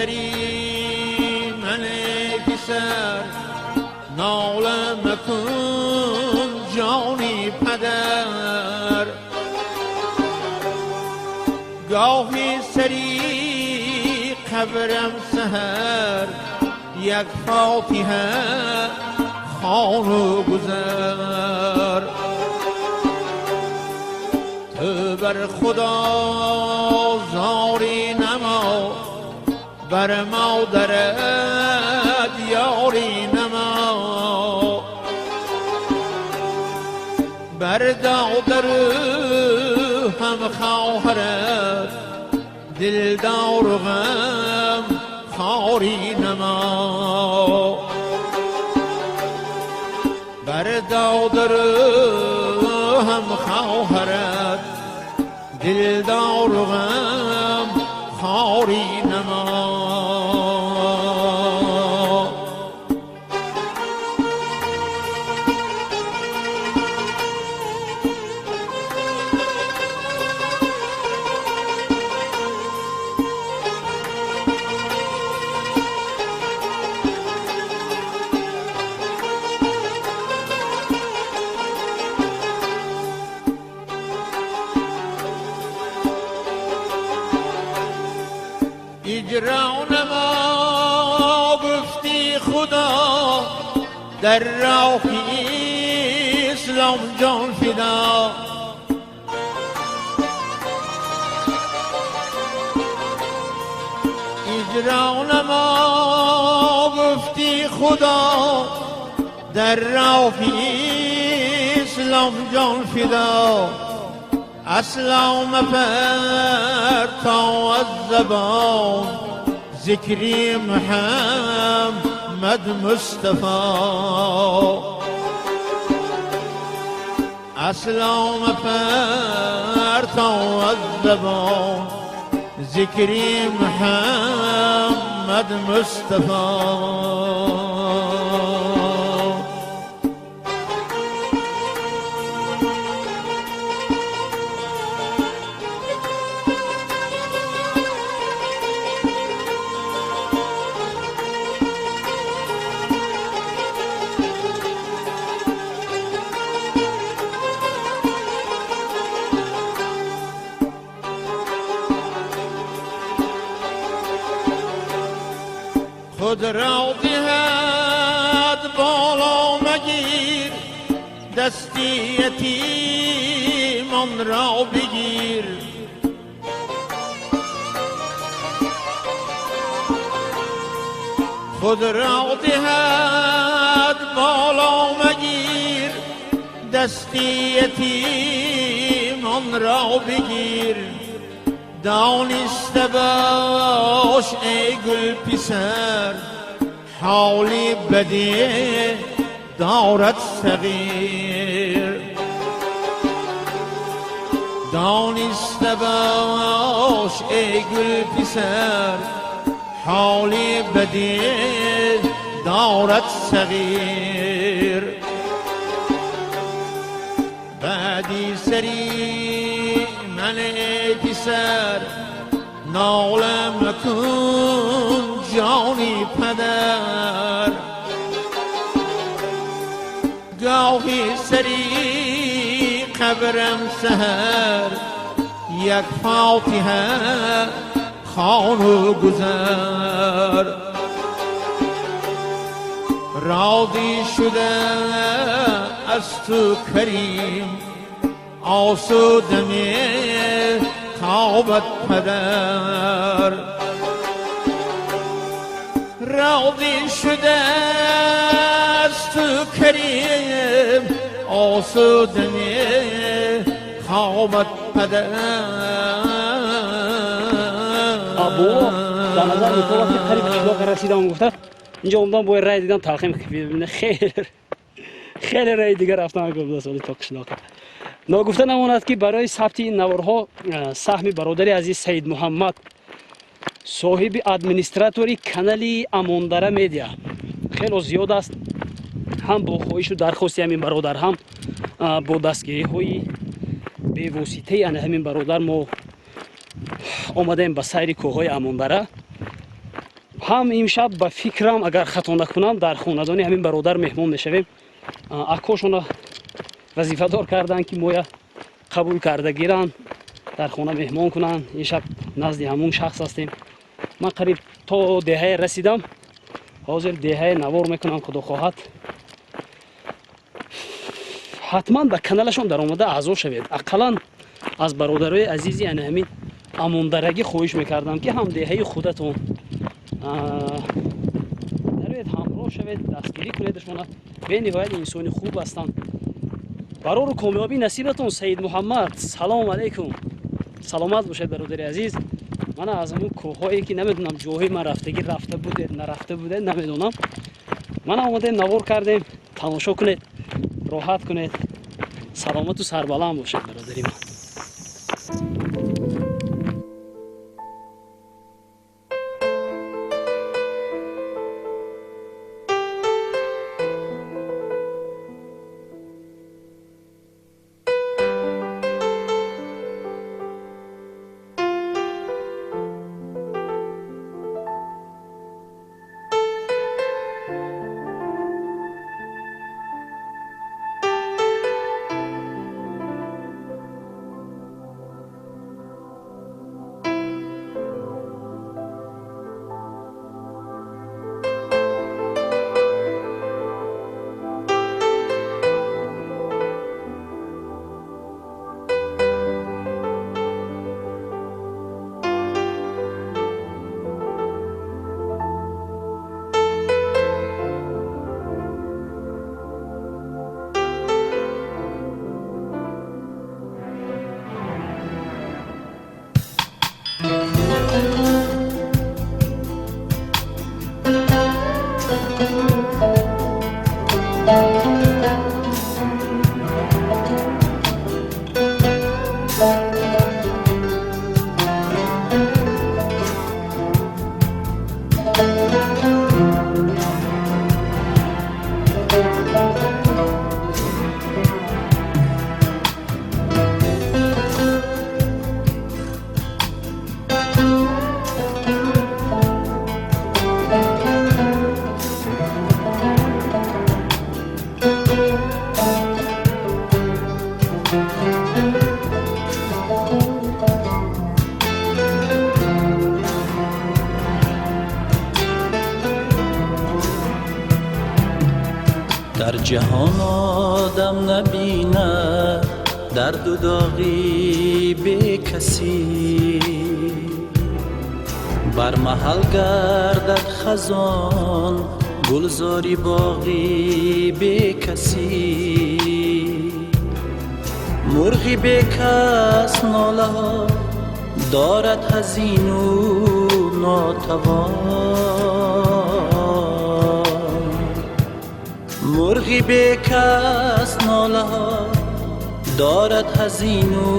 سری من پسر ناله مکن جانی پدر گاهی سری قبرم سحر یک فاتحه خوان و گذر تو بر خدا زاری نما بر مادرت یاری نما بر دادر هم خواهرت دلدار و غم خواری نما بر دادر هم خواهرت دلدار و غم خواری نما. اجرا نما گفتی خدا در راه اسلام جان فدا اجرا نما گفتی خدا در راه اسلام جان فدا اصلا مفر تا از زبان ذکری محمد مصطفی اصلا مفر تا از زبان ذکری محمد مصطفی. خود را دهد بالا مگیر دستی یتیمان را بگیر خود را دهد بالا مگیر دستی یتیمان را بگیر دانسته باش ای گل پسر حالی بدی دارد صغیر دانسته باش ای گل پسر حالی بدی دارد صغیر بعدی سری من پسر ناله مکن جانی پدر گاهی سری قبرم سحر یک فاتحه خوان و گذر راضی شده از تو کریم آسوده می خوابت پدر راضی شده از تو کریم آسوده می خوابت پدر. بابا در نظر میتونم که قریب کیلو رسیدم گفته اینجا اومدم با رای دیدم تلخیم خیلی خیلی رای دیگه رفتم گفتم سالی تا قشلاق. ناگفته نماند که برای ثبت این نوارها سهم برادر عزیز سید محمد صاحب ادمینستراتوری کانال اماندره میدیا خیلی زیاد است، هم با خواهش و درخواست همین برادر هم با دستگیری های به واسطه همین برادر ما آمدیم به سیر کوههای اماندره. Ҳам имшаб ба фикрам, агар хато накунам, дар хонадони ҳамин бародар меҳмон мешавем. Акошона вазифадор карданд, ки моя қабул карда гиранд, дар хона меҳмон кунанд. Ин шаб назди ҳамун шахс ҳастем. Ман қариб то деҳае расидам, ҳозир деҳае навор мекунам. Худо хоҳад, ҳатман ба каналашон даромада аъзо шавед. Ақаллан аз бародарои азизи ана ҳамин амондарагӣ хоҳиш мекардам, ки ҳам деҳаи худатон дароед, ҳамроҳ шавед, дастгирӣ кунедашона. Бениҳоят инсони хуб ҳастанд. Барору комёбӣ насибатон. Саид Муҳаммад, салом алайкум, саломат бошед, бародари азиз. Мана аз ҳамун кӯҳҳое, ки намедонам, ҷоҳои ман рафтагӣ рафта будед, нарафта будед, намедонам. Мана омадем, навор кардем, тамошо кунед, роҳат кунед, саломату сарбаланд бошед, бародари ман. Дар ҷаҳон одам набинад дарду доғи бекасӣ, бар маҳал гардад хазон гулзори боғи бекасӣ. Мурғи бекас нолаҳо дорад ҳазину нотавон, мурғи бекас нолаҳо дорад ҳазину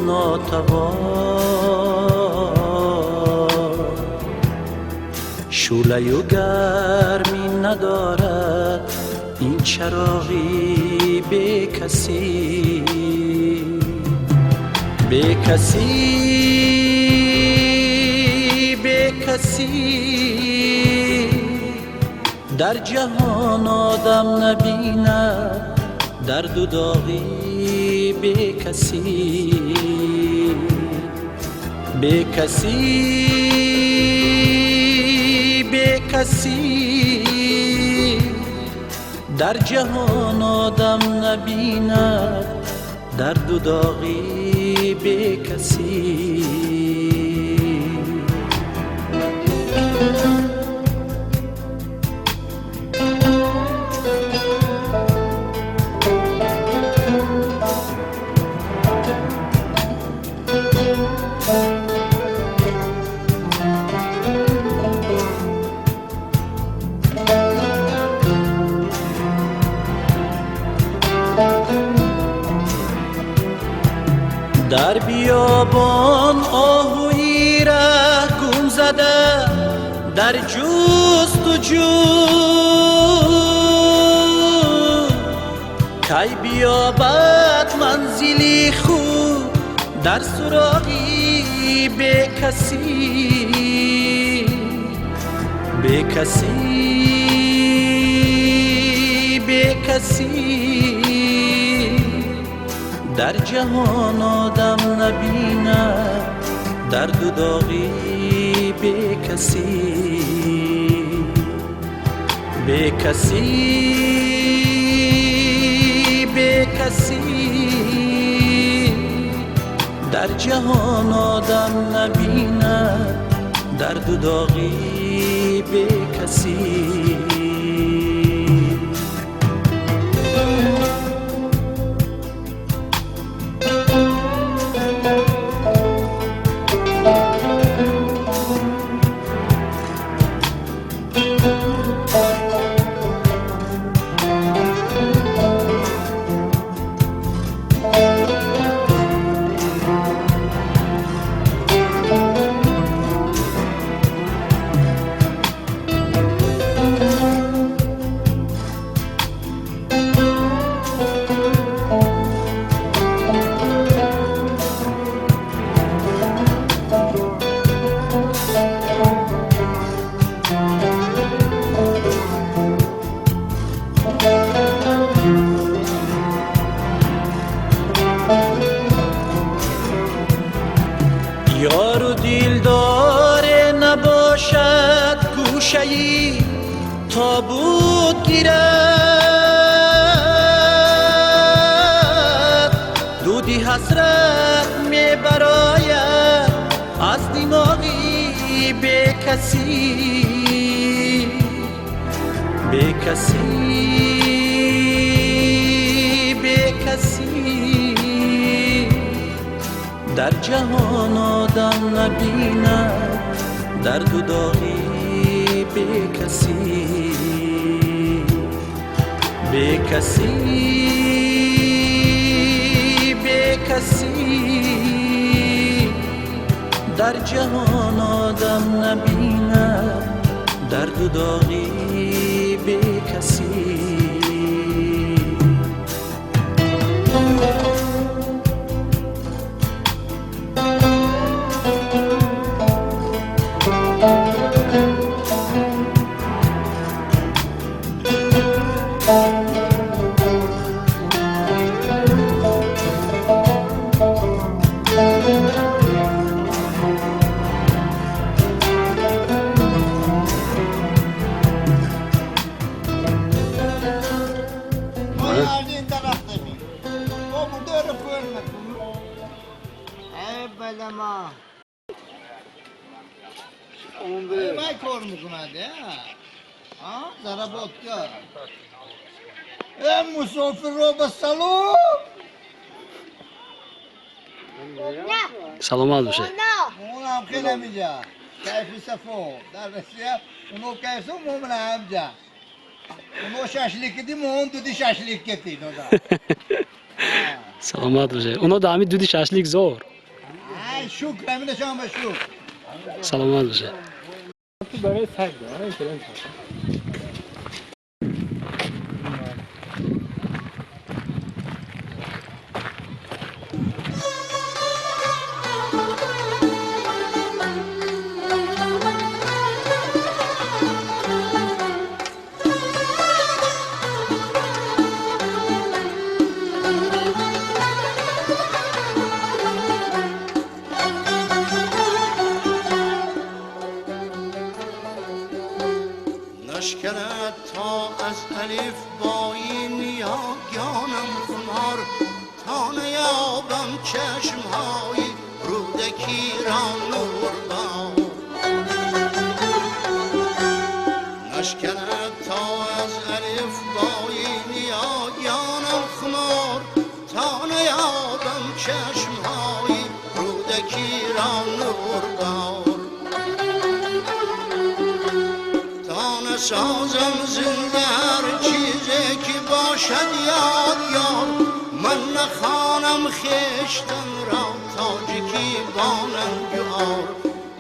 нотавон. Шӯлаю гармӣ надорад ин чароғи бекасӣ, бекасӣ, бекасӣ. Дар ҷаҳон одам набинад дарду доғи бекасӣ, бекасӣ, бекасӣ. Дар ҷаҳон одам набинад дарду доғи бекасӣ. Дар биёбон оҳуи раҳ гум зада дар ҷустуҷӯ, кай биёбад манзили худ дар суроғи бекасӣ. بکسی بکسی در جهان آدم نبیند درد و داغی بکسی بکسی بکسی در جهان آدم نبیند درد و داغی بکسی. یار و دلدار نباشد گوشه‌ای تابوت گیرد، دودی حسرت میبراید از دماغی بی کسی بی کسی بی کسی. در جهان آدم نبیند درد و داغی بی کسی بی کسی بی کسی. در جهان آدم نبیند درد و داغی بی کسی. سلامت باشه. اونم خیلی میگه کیف صفو در روسیه اونو کیف مو همجا اونو شاشلیک دی مو دودی شاشلیک کتی نودا. سلامت باشه. اونو دامی دودی شاشلیک زور. ای شکر همینه شما بشکر. سلامت باشه. برای سگ داره این. نشکند تا از الف بایی نیاگانم خمار، تا نیابم چشمهای رودکی را نور بار. نشکند تا از الف بایی نیاگانم خمار، تا نیابم چشمهای رودکی را نور بار. سازم زنده هر چیزی که باشد یادگار، من نخوانم خویشتن را تاجیکی بانم گوار.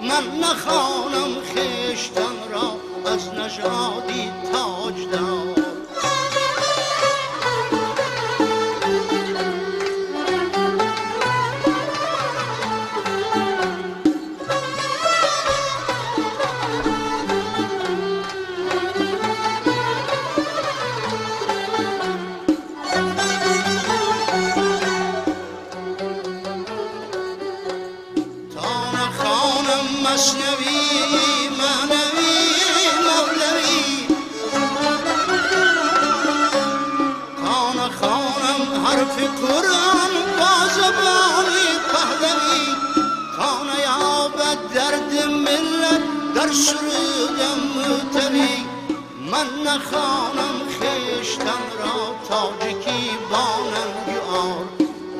من نخوانم خویشتن را از نژادی تاجدار. Хонам Маснавӣ, Маънавӣ, Мавлавӣ, تا نخوانم حرف قرآن با زبان پهلوی، تا نیابد درد ملت در سرودم متوی، من نخوانم خویشتن را تاجیکی با ننگ و عار،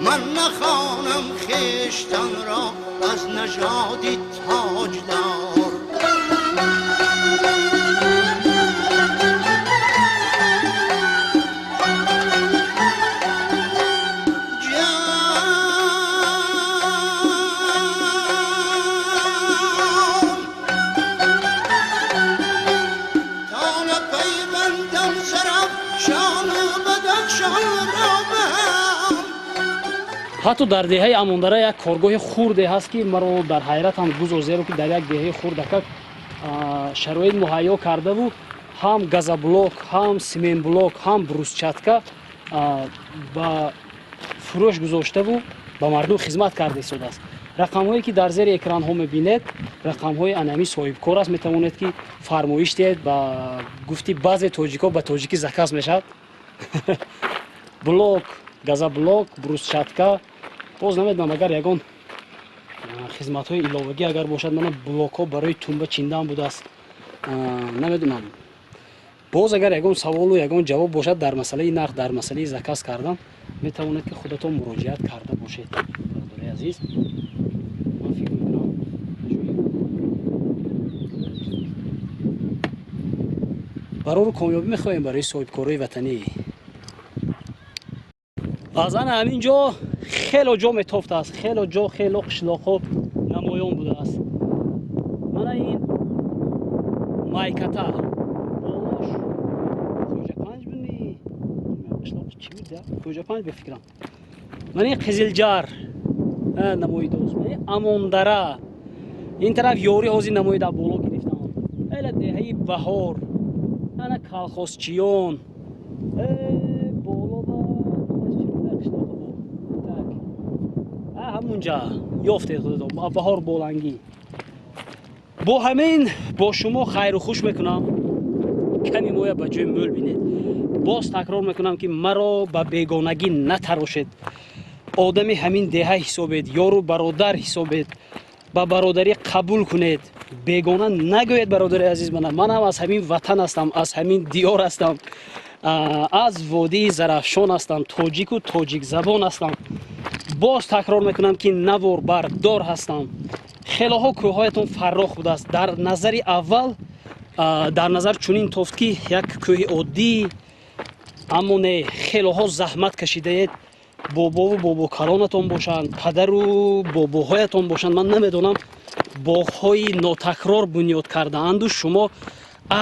من نخوانم خویشتن را از نژاد تاجدار. جان تا نپیوندم زرافشان و بدخشان را به هم. Ҳатто дар деҳаи Амондара як коргоҳи хурде ҳаст, ки маро дар ҳайратам гузошт, зеро ки дар як деҳаи хурдакак шароит муҳайё кардаву ҳам газоблок, ҳам сементблок, ҳам брусчатка ба фурӯш гузоштаву ба мардум хизмат карда истодааст. Рақамҳое, ки дар зери экранҳо мебинед, рақамҳои анами соҳибкор аст. Метавонед, ки фармоиш диҳед. Ба гуфти баъзе тоҷикҳо, ба тоҷикӣ заказ мешавад. Блок, газоблок, брусчатка, боз намедонам, агар ягон хизматҳои иловагӣ агар бошад, мана блокҳо барои тумба чиндан будааст. Намедонам, боз агар ягон саволу ягон ҷавоб бошад дар масъалаи нарх, дар масъалаи заказ кардан, метавонед, ки худатон муроҷиат карда бошед. Бародари азиз, ман фикр мекунам, аҷоиб. Барору комёбӣ мехоҳем барои соҳибкорои ватанӣ. Аз ана ҳамин ҷо хело ҷо метофтааст, хело ҷо, хело қишлоқҳо намоён будааст. Мана ин Майката, болош Хоҷапанҷ буни, қишлоқ чӣ буд? Хоҷапанҷ ба фикрам. Мана ин Қизилҷар намоидост, мана ин Амондара, ин тараф Ёрӣ, ҳозир намоида боло гирифтам, эла деҳаи Баҳор, ана Калхозчиён, боло ба қишлоқа бо так ҳамунҷа ёфтед худатон, Баҳор, Болангӣ. Бо ҳамин бо шумо хайру хуш мекунам. Ками моя ба ҷои мӯл бинед. Боз такрор мекунам, ки маро ба бегонагӣ натарошед. Одами ҳамин деҳа ҳисобед, ёру бародар ҳисобед, ба бародарӣ қабул кунед, бегона нагӯед. Бародари азиз, мана манам аз ҳамин ватан ҳастам, аз ҳамин диёр ҳастам, аз водии Зарафшон ҳастам, тоҷику тоҷикзабон ҳастам. Боз такрор мекунам, ки наворбардор ҳастам. Хелоҳо кӯҳҳоятон фаррох будааст. Дар назари аввал дар назар чунин тофт, ки як кӯҳи оддӣ, аммо не, хелоҳо заҳмат кашидаед. Бобову бобокалонатон бошанд, падару бобоҳоятон бошанд, ман намедонам, боғҳои нотакрор бунёд кардаанду шумо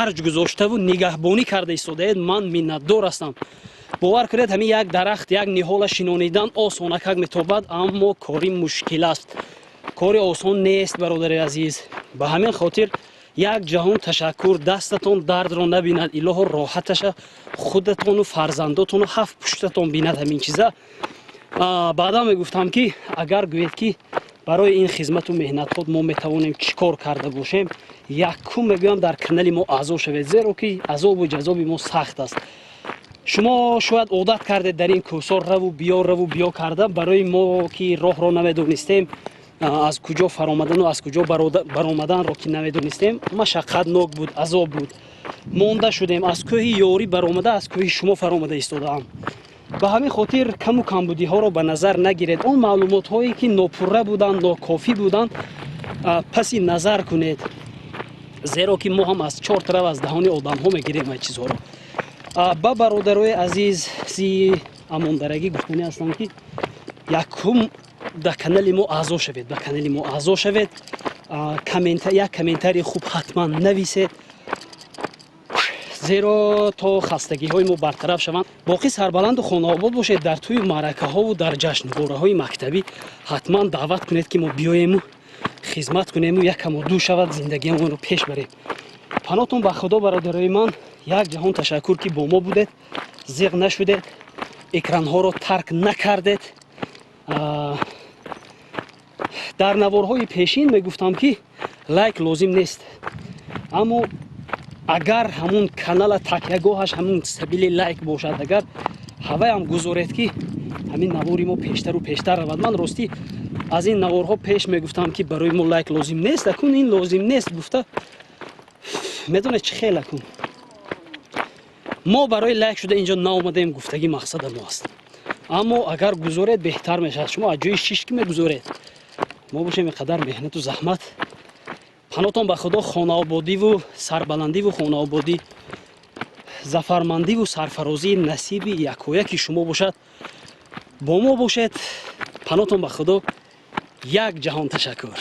арҷ гузоштаву нигаҳбонӣ карда истодаед. Ман миннатдор ҳастам. Бовар кунед, ҳамин як дарахт, як ниҳола шинонидан осонакак метобад, аммо кори мушкил аст, кори осон нест, бародари азиз. Ба ҳамин хотир як ҷаҳон ташаккур. Дастатон дардро набинад, илоҳо роҳаташа худатону фарзандотону ҳафт пуштатон бинад ҳамин чиза. Баъдан мегуфтам, ки агар гӯед, ки барои ин хизмату меҳнатҳо мо метавонем чӣ кор карда бошем, якум мегӯям, дар канали мо аъзо шавед, зеро ки азобу ҷазоби мо сахт аст. Шумо шояд одат кардед дар ин кӯҳсор раву биё, раву биё карда. Барои мо, ки роҳро намедонистем, аз куҷо фаромадану аз куҷо баромаданро ки намедонистем, машаққатнок буд, азоб буд, монда шудем. Аз кӯҳи Ёрӣ баромада, аз кӯҳи шумо фаромада истодаам. Ба ҳамин хотир каму камбудиҳоро ба назар нагиред. Он маълумотҳое, ки нопурра буданд, нокофӣ буданд, паси назар кунед, зеро ки мо ҳам аз чор тараф, аз даҳони одамҳо мегирем ай чизҳоро. Ба бародарои азизи амондарагӣ гуфтанӣ ҳастам, ки якум дар канали мо аъзо шавед, ба канали мо аъзо шавед, як комментарии хуб ҳатман нависед, зеро то хастагиҳои мо бартараф шаванд. Боқӣ сарбаланду хонаобод бошед. Дар тӯи маъракаҳову дар ҷашнвораҳои мактабӣ ҳатман даъват кунед, ки мо биёему хизмат кунему якамо ду шавад, зиндагиамонро пеш барем. Панотон ба Худо, бародарои ман. Як ҷаҳон ташаккур, ки бо мо будед, зиқ нашудед, экранҳоро тарк накардед. Дар наворҳои пешин мегуфтам, ки лайк лозим нест, аммо агар ҳамун канала такягоҳаш ҳамун сабили лайк бошад, агар ҳаваям гузоред, ки ҳамин навори мо пештару пештар равад. Ман ростӣ аз ин наворҳо пеш мегуфтам, ки барои мо лайк лозим нест. Акун ин лозим нест гуфта, медонед чӣ хел, акун мо барои лайк шуда инҷо наомадаем, гуфтагӣ мақсада мо аст. Аммо агар гузоред, беҳтар мешавад. Шумо аз ҷои шиш ки мегузоред, мо бошем ин қадар меҳнату заҳмат. Панотон ба Худо, хонаободиву сарбаландиву хонаободӣ, зафармандиву сарфарозӣ насиби якояки шумо бошад. Бо мо бошед. Панотон ба Худо, як ҷаҳон ташаккур.